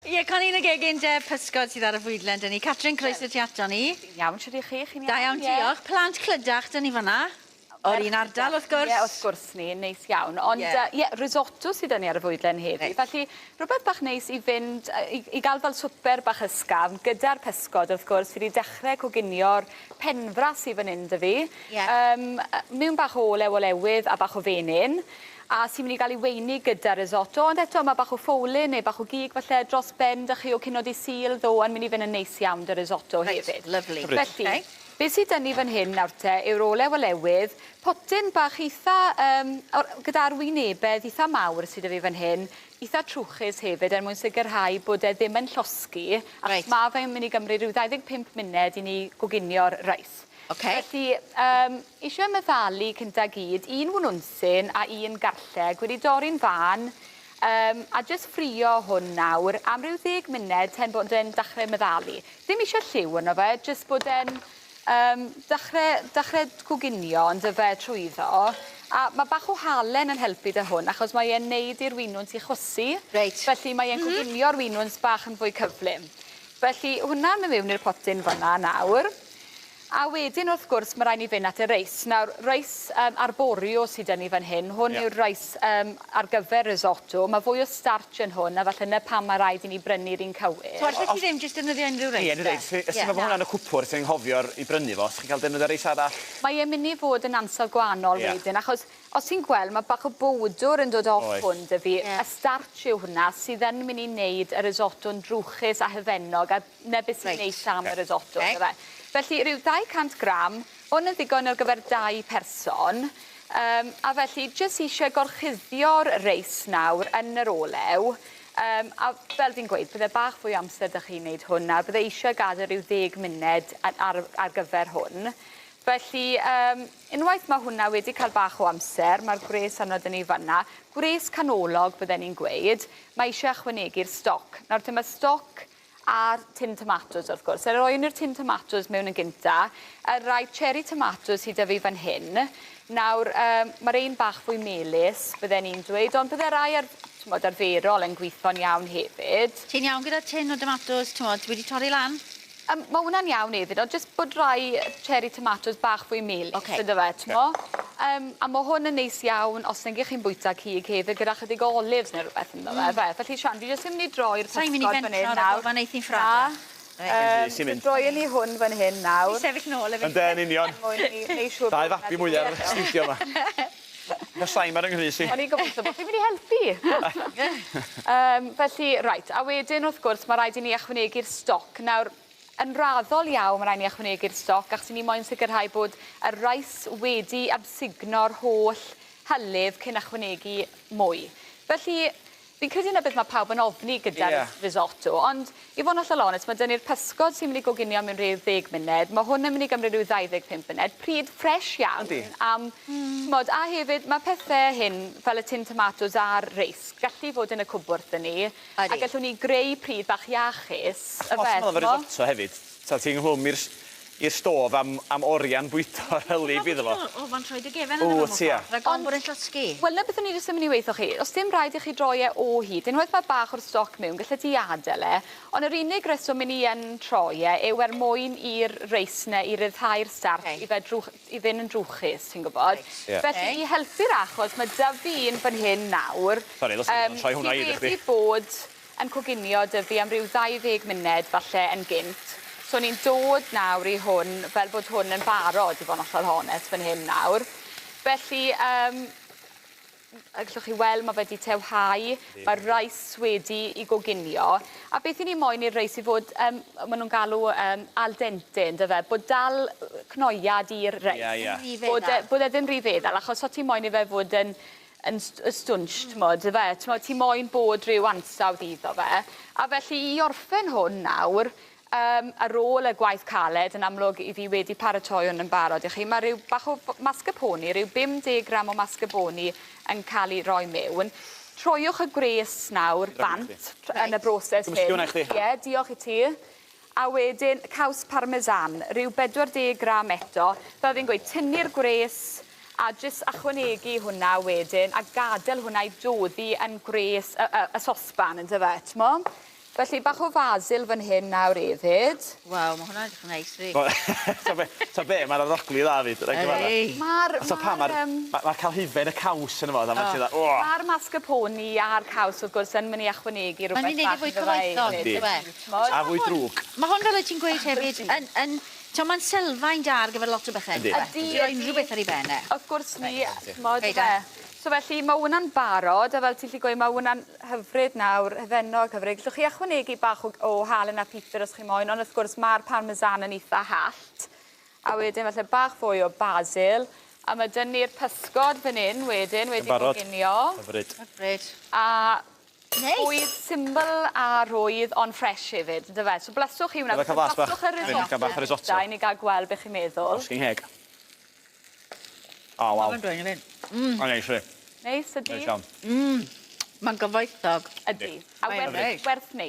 Ie, Colleen y gegin de, pysgod sydd ar y fwydlen 'da ni. Catrin, croeso ti ato ni. Iawn, shwd 'ych chi? Chi'n iawn? Da iawn, diolch. Plant Clydach 'da ni fan'na. O'r un ardal, wrth gwrs. Ie, wrth gwrs ni, neis iawn. Ond ie, yeah, risotto sydd 'da ni ar y fwydlen heddi. Reit. Felly, rhywbeth bach neis i fynd, i, i gael fel swper bach ysgafn gyda'r pysgod, wrth gwrs. Fi wedi dechrau coginio'r penfras i fan hyn 'da fi. Ie. Um, mewn bach o olew olewydd a bach o fenyn. A sy'n mynd i gael ei weini gyda risotto, ond eto mae bach o ffowlyn neu bach o gig falle dros ben 'da chi o cino dydd Sul ddo yn mynd i fynd yn neis iawn 'da risotto Reit, hefyd. lyfli. Felly, Okay. beth sydd 'da ni fan hyn nawr te yw'r olew olewydd, potyn bach eitha yym or- gyda arwynebedd eitha mawr sydd 'da fi fan hyn, eitha trwchus hefyd er mwyn sicrhau bod e ddim yn llosgi, achos Reit. ma' fe'n mynd i gymryd rhyw 25 munud i ni goginio'r reis. Oce. Felly, yym, isie meddalu cynta gyd, un wnwnsyn a un garlleg wedi dorri'n fân, yym, a jyst ffrio hwn nawr am ryw ddeg munud ten bod e'n dachre meddalu. Ddim isie lliw arno fe, jyst bod e'n yym, dachre, dachre coginio on'd yfe trwyddo. A ma' bach o halen yn helpu 'da hwn achos mae e'n neud i'r winwns i chwysu. Reit. Felly mae e'n coginio'r winwns bach yn fwy cyflym. Felly hwnna'n myn' miwn i'r potyn fan 'na nawr. A wedyn wrth gwrs ma' raid ni fynd at y reis. Nawr reis yym arborio sy 'da ni fan hyn. Hwn yw'r reis yym ar gyfer risotto. Ma' fwy o starch yn hwn a falle 'na pam ma' raid i ni brynu'r un cywir. So allet ti ddim jyst defnyddio unrhyw reis Ie, de? dweud, os ti'n meddwl bo' hwnna yn y cwpwr ti'n anghofio'r i brynu fo, os chi'n cael defnyddio reis arall? Mae e'n myn' i fod yn ansawdd gwahanol wedyn achos os ti'n gweld ma' bach o bowdwr yn dod off hwn 'da fi. Y starch yw hwnna sydd yn myn' i neud y risotto'n drwchus a hufennog a 'na beth sy'n neis am y risotto on'd yfe? Felly ryw 200 gram, hwn yn ddigon ar gyfer dau person, yym a felly jyst isie gorchuddio'r reis nawr yn yr olew, yym a fel fi'n gweud bydde bach fwy o amser 'da chi i neud hwn nawr, bydde isie gadel ryw ddeg munud ar ar gyfer hwn. Felly yym unwaith ma' hwnna wedi cael bach o amser, ma'r gwres arno 'da ni fan 'na, gwres canolog bydden i'n gweud, mae isie ychwanegu'r stoc. Nawr te ma' stoc a'r tin tomatos wrth gwrs. Er roiwn i'r tin tomatos mewn yn gynta, y rai cherry tomatoes sy 'da fi fan hyn. Nawr yym ma'r un bach fwy melys bydden i'n dweud ond bydde rai ar- t'mod arferol yn gwitho'n iawn hefyd. Ti'n iawn gyda tin o domatos t'mod wedi torri lan? Yym ma' wnna'n iawn efyd ond jyst bod rai cherry tomatoes bach fwy melys Oce. on'd yfe t'mo'? Yym a ma' hwn yn neis iawn os nag 'ych chi'n bwyta cig hefyd gyda chydig o olives ne' rwbeth ynddo fe yfe? Felly Sian fi jyst yn myn' i droi'r pysgod Sai'n myn' i fan 'yn fentro rag nawr. ofon neith 'i'n ffrado. Na. Yym droion ni hwn fan hyn nawr. Fi sefyll nôl efyd. Ynde yn union. Er mwyn i neu' siŵr Dau fabi mwya ar y stiwdio 'ma. Ma' saim ar 'y nghrys i. O'n i'n gobeithio bo' chi'n mynd i helpu. Yym felly reit a wedyn wrth gwrs ma' raid i ni ychwanegu'r stoc. Nawr yn raddol iawn ma' rai' ni ychwanegu'r stoc achos 'yn ni moyn sicirhau bod y rice wedi amsugno'r holl hylif cyn ychwanegu mwy. Felly fi'n credu 'na beth ma' pawb yn ofni gyda'r risotto ond i fod yn hollol onest ma' 'da ni'r pysgod sy'n mynd i goginio mewn rhyw ddeg munud ma' hwn yn mynd i gymryd ryw 25 munud pryd ffres iawn am t'mod a hefyd ma' pethe hyn fel y tin tomatos a'r reis gallu fod yn y cwpwrdd 'da ni a gallwn ni greu pryd bach iachus yfe Os ti'n meddwl am y t'mo'? risotto hefyd ta ti ynghlwm i'r s- i'r stôf am am oriau'n bwydo'r hylif iddo fo. O ma'n troi dy gefen arno fo mewn ffordd rhag ofn bod e'n llosgi. Wel 'na beth o'n i jyst yn myn' i weutho chi os dim rhaid i chi droi e o hyd unwaith ma' bach o'r stoc miwn gallet ti adel e on' yr unig reswm 'yn ni yn troi e yw er mwyn i'r reis 'ne i ryddhau'r starch i fe drwch- i fyn' yn drwchus ti'n gwbod. Reit. Ie. Felly i helpu'r achos ma' 'da fi un fan hyn nawr. Sori ddylsen i fod yn troi hwnna i chdi. Sy wedi bod yn coginio 'da fi am ryw 20 munud falle yn gynt. So ni'n dod nawr i hwn fel bod hwn yn barod i fod yn hollol honest fan hyn nawr. Felly yym gallwch chi weld ma' fe 'di tewhau, ma'r rice wedi 'i goginio a beth 'yn ni moyn i'r reis i fod yym ma' nw'n galw yym al dente on'd yfe? Bod dal cnoiad i'r reis. Ie ie. Bod e bod e ddim rhy feddal achos o' ti moyn i fe fod yn yn st- yy stwnsh t'mod yfe? T'mod ti moyn bod rhyw ansawdd iddo fe. A felly i orffen hwn nawr yym ar ôl y gwaith caled yn amlwg 'yf fi wedi paratoi hwn yn barod i chi ma' ryw bach o f- mascarpone ryw 50 gram o mascarpone yn ca'l 'i roi miwn. Troiwch y gwres nawr bant yn y broses hyn. Gymysgu hwnna i chdi. Ie diolch i ti. A wedyn caws parmesan, ryw 40 gram eto. Fel fi'n gweud, tynnu'r gwres a jyst ychwanegu hwnna wedyn a gadel hwnna i doddi yn gwres y y y sosban on'd yfe, t'mo'? Felly bach o fasil fan hyn nawr efyd. Waw, ma' hwnna'n edrych yn neis 'fyd. Ta be, ta be, mae'r arogli dda 'fyd. Rhaid gyfadda. Ydi. Ma'r So pa ma'r ma'r yym ma' ma' ca'l hufen y caws yno fo a ma' ti fatha o! Ma'r mascarpone a'r caws wrth gwrs yn myn' i ychwanegu Mae'n rwbeth ei wneud e bach fwy iddo fe cyfoethog, hefyd. yndyw e? T'mod? A fwy drwg. Ma' hwn fel wyt ti'n gweud hefyd yn yn t'o' ma'n sylfaen da ar gyfer lot o bethe Yndi. yndyw e? Ydi, Ti roi ydi. unrhyw beth ar ei ben e. Wrth gwrs ni, t'mod Reit, yfe. So felly ma' wnna'n barod a fel ti'n gallu gweud ma' wnna'n hyfryd nawr, hufennog hyfryd. Gallwch chi ychwanegu bach o o halen a pupur os chi moyn, ond wrth gwrs ma'r parmesan yn itha hallt. A wedyn falle bach fwy o basil. A ma' 'dyn ni'r pysgod fan 'yn wedyn wedi barod. coginio. Hyfryd. Hyfryd. A Neis. bwyd syml a rhwydd ond ffres hefyd, yndyfe? So blaswch chi hwnna. Gael cael blas bach. Blaswch y Fe'n cael bach o risotto. Da i ni gael gweld beth chi'n meddwl. Osgyn ngheg. O, waw. Mae'n dweud yn fynd. Mae'n neis, ri. Neis ydi? Neis iawn. Mae'n gyfoethog. Ydi. A Mae'n werth, neis. werth neud.